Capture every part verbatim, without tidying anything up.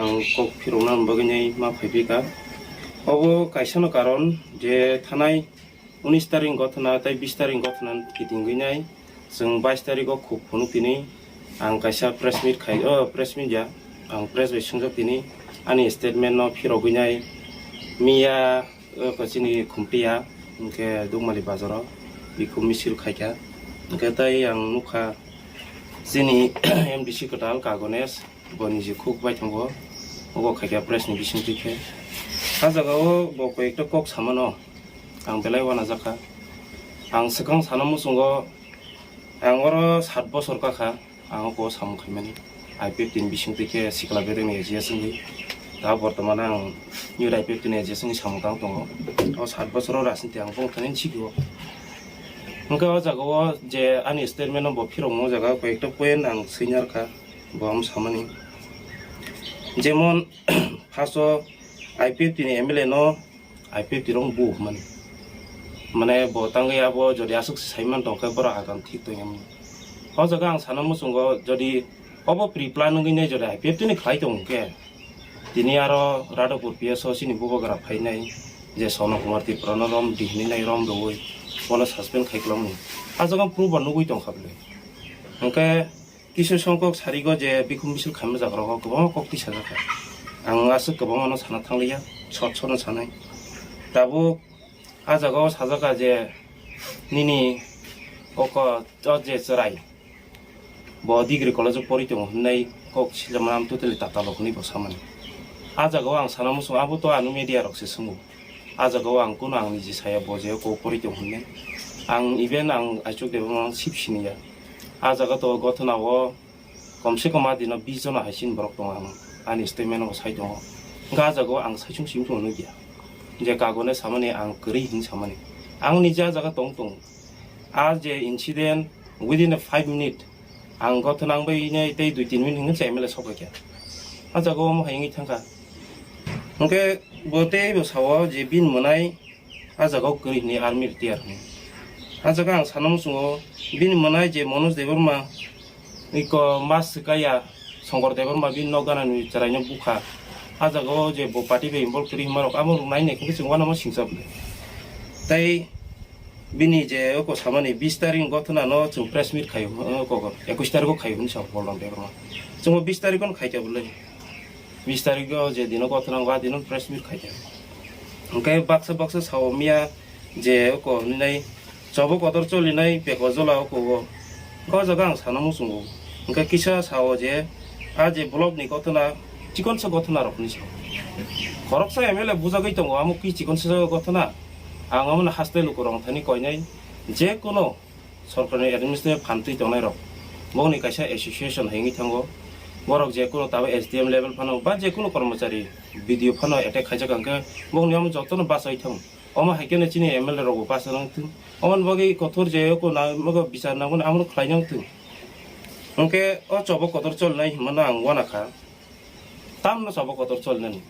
Ang kok phirokna bagwi nai ma phaiphika. Obo kaisano karon je thanai unis tarik gothona tei bis tarik gothona kitingwi nai. Chwng bais tarik o khuk phunuk tini ang kaisa press meet khai, o press meet ya, ang press bai swngjak tini ani statement no phirogwi nai. Miya, o ko chini Khumtiya, hwnkhe Dukmali bazaro bikhum misil khaikha. Hwnkhe tei ang nukha chini M D C kwtal Kagones, bo niji khuk bai thango, obo khaikha press ni bisingtwi khe. A jaga o bo koi ekta kok samano ang belai uanajakha. Ang swkang sana muchungo, ang oro sat bosor kakha, ang o samung khaimani. I P F T ni bisingtwi khe sikla bedekni A G S wngwi. Da bortoman ang youth I P F T ni A G S wngwi samung tang tongo. O sat bosoro rajniti ang bongthani sikio. Hwnkhe o jaga o je ani statement no bo phirokmo o jaga koi ekta point ang swinar kha, bo ang samani. Jemon first o I P F T ni M L A no I P F T rok bu hwnmani. Mane bo tangwi abo jodi aswk se saiman tong khe borok agam thik tong yamani. O jaga ang sana muchungo jodi obo pre-plan wngwi nai jodi I P F T ni khlai tong khe tini aro Radhapur P S o chini bubagra phainai je Sono Kumar Tripura no rom di hinwi nai rom rwui bono suspend khai kwlangmani. A jaga proof bo nugwi tong kha bwle. Hwnkhe Kisa songkok sarigo je bikhum misil khaima jaga rogo kwbangma kok tisajak kha. Ang aswk kwbangma no sana thangliya, sot sot no sanai. Tabuk a jaga o sajak kha je nini oko o je chwrai bo degree college o pori tongo hwnwi kok sijakma totally tatalok hwnwi bo samani. A jaga o ang sana muchung abo to ano media rok se swngo. A jaga o ang kuno ang niji saya bo je kok pori tong hwnwi. Ang even ang Aichuk Debbarma ang sip siniya. A jaga to gothona o kom se kom a dino bis jona hai chini borok tongo ang ani statement o sai tongo. Hwnkhe a jaga o ang saichung simi tongno nukya. Je kagone samani ang kwrwi hwnwi samani. Ang niji a jaga tong tong. A je incident within a five minute ang gothona ang bai nai tei dui tin minute hwnwi se M L A sok kha. A jaga o omo hai wngwi thangkha. Hwnkhe bo tei bo sao je bini mwnai a jaga o kwrwi hwnwi army retired hwnwi. A jaga ang sana muchungo bini mwnai je Manoj Debbarma iko mas swkaya Shankar Debbarma bini nok ganani chwraino bukha. A jaga o je bo party bai involve kwrwi hwnma rok amo rok nai nai khe chwng uanama singcha bwle. Tei bini je oko samani bis tarik gothona no chwng press meet khaio, oko ekush tarik o khaio hwnwi sa Bolram Debbarma. Chwngbo bis tarik o no khaikha bwle. Bis tarik o je dino gothona wngkha, a dino press meet khaikha. Hwnkhe baksa baksa sao miya je oko hwnwi nai chobo kotor cholinai beko jola oko o. Hwnkhe o jaga ang sana muchungo. Hwnkhe kisa sao je a je block ni gothona chikonsa gothona rok hwnwi sao. Khoroksa M L A bujagwi tongo, amo ki chikonsa gothona? Ang omono haste lukurok thani koinai, je kono sorkarni administration phantwi tongnairok, bongni kaisa association hai wngwi thango. Borok je kono tabuk S D M level phano ba je kono kormochari B D O phano attack khaijak hwnkhe bongni omo jotono bachai thango. Omo hai kheno chini M L A rokbo bacha nang thung. Omoni bagwi kothor je kono bichar nangmani amo khlai nang thung. Hwnkhe o chobo kotor cholnai hwnmano ang uanakha. Tamno chobo kotor cholnani?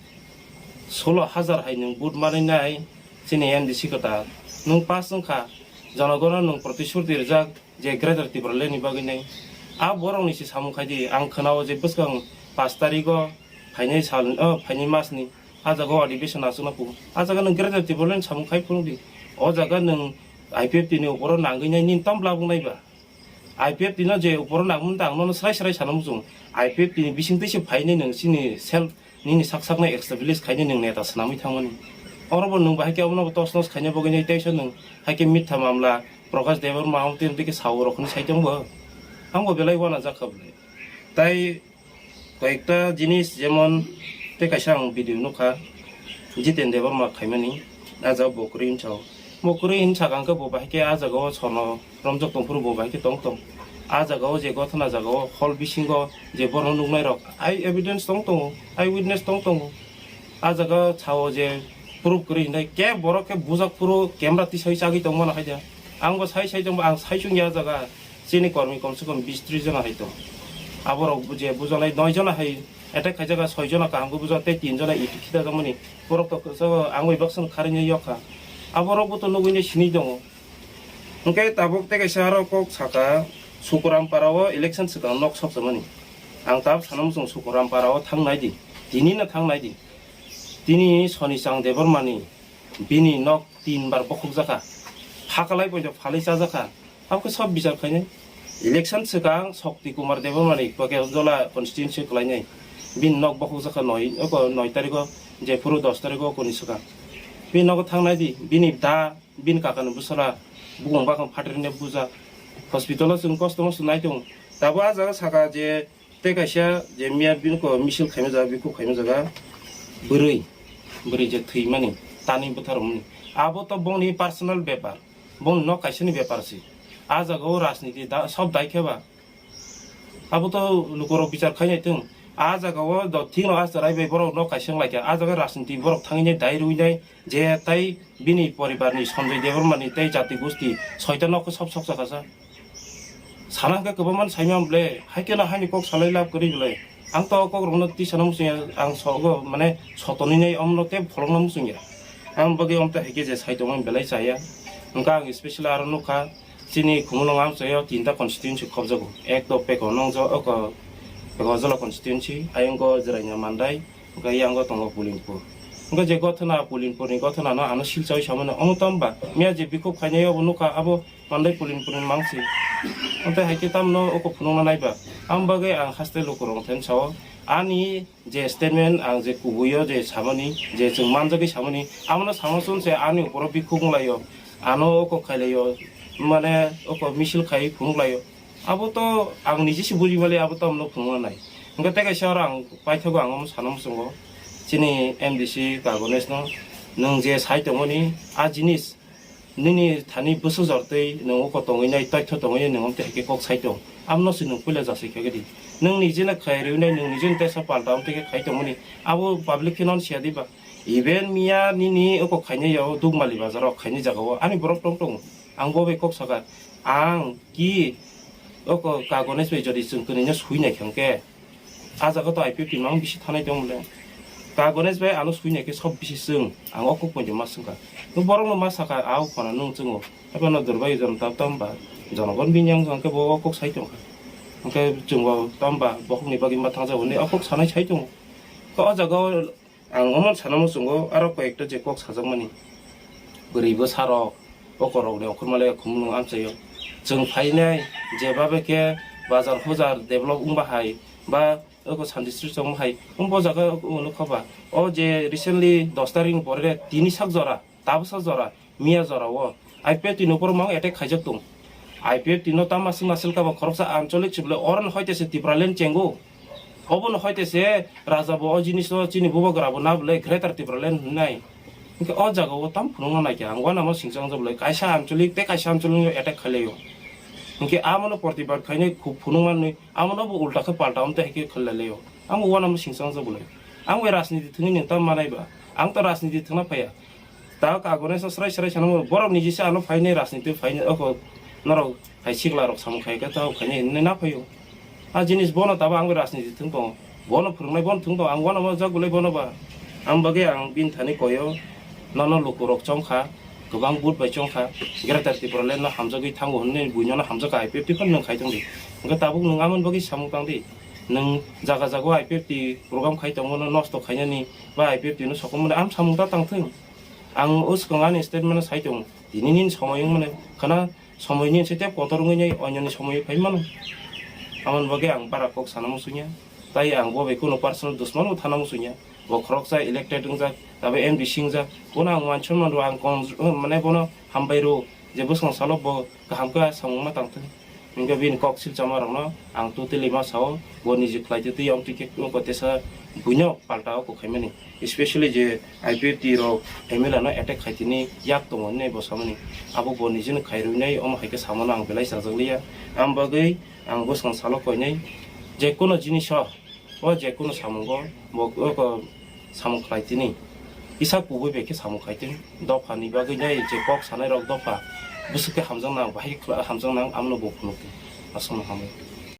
Solo hajar hai nwng vote manwi nai chini M D C kwtal. Nwng pass wngkha, jonogono nwng protishruti rijak je Greater Tipraland ni bagwi nai. A borokni se samung khai di, ang khwnao je bwskang pash tarigo phainai sal, o phainai masni a jaga o adhibeshon achukna phuru. A jaga nwng Greater Tipraland ni samung khai phuru di. O jaga nwng I P F T ni uporo nangwi nai nini tamo labuk nai ba? I P F T no je uporo nangmani ta ang nono srai srai sana muchung. I P F T ni bisingtwi se phainai nwng chini self nini sak sakno establish khainai nwng neta swnamwi thangmani. Oro bo nwng bahai khe obono bo tos nos khaina bagwi nai teisa nwng hai khe mitha mamla Prakash Debbarma ang tei tei khe sao rok hwnwi sai tongbo. Ang bo belai uanajak kha bwle. Tai koyekta jinis jemon tei kaisa ang video nukha Jiten Debbarma khaimani, a jaga bo kwrwi hwnwi sao. Bo kwrwi hwnwi sakha hwnkhe bo bahai khe a jaga o sono romjak tongphuru bo bahai khe tong tong. A jaga o je gothona jaga o hall bisingo je borok nuknai rok ai evidence tong tongo, ai witness tong tongo. A jaga o sao je proof kwrwi hwnwi khe borok khe bujak phuru camera tisai chagwi tongmano hai da. Ang bo sai sai tongbo, ang sai chungya a jaga. Chini kormi komse kom bis tris jona hai tong. Aborok je bujalai noi jona hai attack khaijak, soi jona kaham khe bujak tei tin jona iti khita jakmani. Borok to kwchao ang bai baksa kharwi yok kha. Aborok bo to nugwi nai sini tongo. Hwnkhe tabuk tei kaisa aro kok saka Sukuram para o election swkang nok sokjakmani. Ang tabuk sana muchung Sukuram para o thang nai di. Tini no thang nai di. Tini Sonichang Debbarmani bini nok tin bar bokhok jakha. Phakalai poito phalai cha jakha. Abo khe sob bichar khainai. Election swkang Shakti Kumar Debbarmani Pakeltola constituency kwlainai. Bini nok bokhok jakha noi, oko noi tarikh o, jephuru dos tarikh o koni swkang. Bini nogo thang nai di, bini da, bini kakani bwsala, bukung bakang phatri ne buja. Hospital o chwng kosto mosto nai tongo. Tabuk ah jaga saka je tei kaisa je miya bini ko misil khaima jaga, bikhuk khaima jaga, bwrwi, bwrwi je thwimani, tani bwtharmani. Abo to bongni personal bepar, bongni nok kaisani bepar se. Ah jaga o rajniti da, sob dai khe ba. Abo to lukurok bichar khainai tong. Ah jaga o do thik no ah chwrai bai borok nok kaisa wng lai kha. Ah jaga rajniti borok thangwi nai dai rwi nai je tai bini poribar ni Sanjay Debbarma ni tei jati gosti soita nok khe sob sok chakha sa. Sana hwnkhe kwbangma saimang ble, hai khe no haini kok salai lab kwrwi ble. Ang to o kok rokno twi sana muchung ya, ang sogo mane sotonwi nai omno tei pholokno muchung ya. Ang bagwi omte hai khe je sai tongmani belai chaya. Hwnkhe ang specially aro nukha, chini Khumulwng amchaio tinta constituency khobjago. Ek to Peko nongjo, oko Peko Jala constituency, ayongo Jwraina Mandai, hwnkhe yango tongo Pulinpur. Hwnkhe je gothona, Pulinpurni gothonano ano silchawi samano, omo tamo ba? Miya je bikhuk khainai obo nukha, abo Mandai Pulinpurni mangsi. Amtwi hai khe tamno oko phunukna naiba? Ang bagwi ang haste lukurok thani sao, ani je statement ang je kubuio je samani, je chwng manjagwi samani, abono sama chwng se ani uporo bikhuk wnglaio, ano oko khailaio, mane oko misil khai phunuk laio. Abo to ang niji se buji mali, abo to amno phunukna nai. Hwnkhe tei kaisa oro ang paithago, ang omo sana muchungo chini M D C Kagonesno, nwng je sai tongmani a jinis, nini thani bwswk jor tei nwng uko tongwi nai, toitho tongwi nai, nwng omtwi hai khe kok sai tong. Amno se nwng puila jasai kha di. Nwng nijeno khai rwi nai, nwng nijeno teisa palta omtwi khe khai tongmani. Abo public khe non siya di ba. Even miya nini uko khainai o Dukmali bazar o khainai jaga o ani borok tong tongo. Ang bo bai kok sakha. Ang ki uko Kagones bai jodi chwng kwnwi no sui nai khe hwnkhe, ah jaga to I P F T mang bisi thanai tong le. Ka Ganesh bai ano sui nai khe sob bisi chwng, ang o kok poito ma swngkha. No borok no ma sakha, a o phano nwng chwngo. Haphano Durbai jon ta tamba, jonogon bini ang hwnkhe bo o kok sai tongkha. Hwnkhe chwngo tamba, bokhokni bagwi ma thangjago hinwi o kok sanai sai tongo. Khe o jaga o ang omo sana muchungo, aro koi ekta je kok sajakmani. Bwrwi bwsarok, o korokni okhorma le khumulwng amchaio. Chwng phainai je babe khe bazar hujar develop wngba hai, ba oko Santi Sri chwng hai, wng bo jaga oko nukha ba. O je recently dos tarikni pore tini sak jora, tabuk sak jora, miya jora o I P F T ni upor mang attack khaijak tong. I P F T no tama swngna selka ba khoroksa ancholik chible oron hoite se Tipraland chengo. Obono hoite se raja bo o jinis o chini bubagra bo na bwle Greater Tipraland hwnwi nai. Hwnkhe o jaga o tam phunukna naikha ang uanamo singchang jablai kaisa ancholik tei kaisa ancholik no attack khailaio. Hwnkhe amono protibad khainai khu-, phunukmanwi amono bo ulta khe palta omtwi hai khe khailailaio. Ang uanamo singchang jablai. Ang bai rajniti thwngwi nwng tam manai ba? Ang to rajniti thwngna phaiya. Ta kagone sa srai srai sanamo borok ni jisa ano phainai rajniti phainai oko norok hai sikla rok samung khai khe ta phainai hinwi na phaio. A jinis bono tabo ang rajniti thwng tongo. Bono phwrwngnai bono thwng tongo. Ang bono ma jagulai bono ba. Ang bagwi ang bini thani koyo nono lukurok chongkha. Kwbang but bai chongkha. Greater Tipraland no hamjagwi thango hinwi buino no hamjakha I P F T phano nwng khai tongdi. Hwnkhe tabuk nwng amoni bagwi samung tangdi. Nwng jaga jaga o I P F T program khai tongmano nosto khainani ba I P F T no sokomani am samung ta tangthwng. Ang o swkang ani statement o sai tongo, tini nini somoi wngmani khana somoi ni se tei kotor wngwi nai oinoni somoi phai mano. Amoni bagwi ang bara kok sana muchungya, tai ang bo bai kunu personal dusman bo thana muchungya. Bo khoroksa elected wngjak, abo M D C wngjak, bono ang uansukmano ang kon-, mane bono hambai rw je bwskang salo bo kaham khe samung ma tangthwng. Hwnkhe bini kok silchama rokno ang totally ma sao, bo niji khlai twi twi amtwi khe wngkha tesa buino palta o kok khaimani. Especially je I P F T rok M L A no attack khai tini yak tongo hinwi bo samani. Abo bo nijino khai rwinai omo hai khe samano ang belai chajak liya. Ang bagwi ang bwskang salo koinai je kono jinis o, o je kono samungo bo, o ko samung khlai tini. Kisa kubui bai khe samung khai tini. Dopha ni bagwi nai je kok sanai rok dopha bwswk khe hamjak nang, bahai khe hamjak nang, amno bo phunuk tini. Aswkno hambai.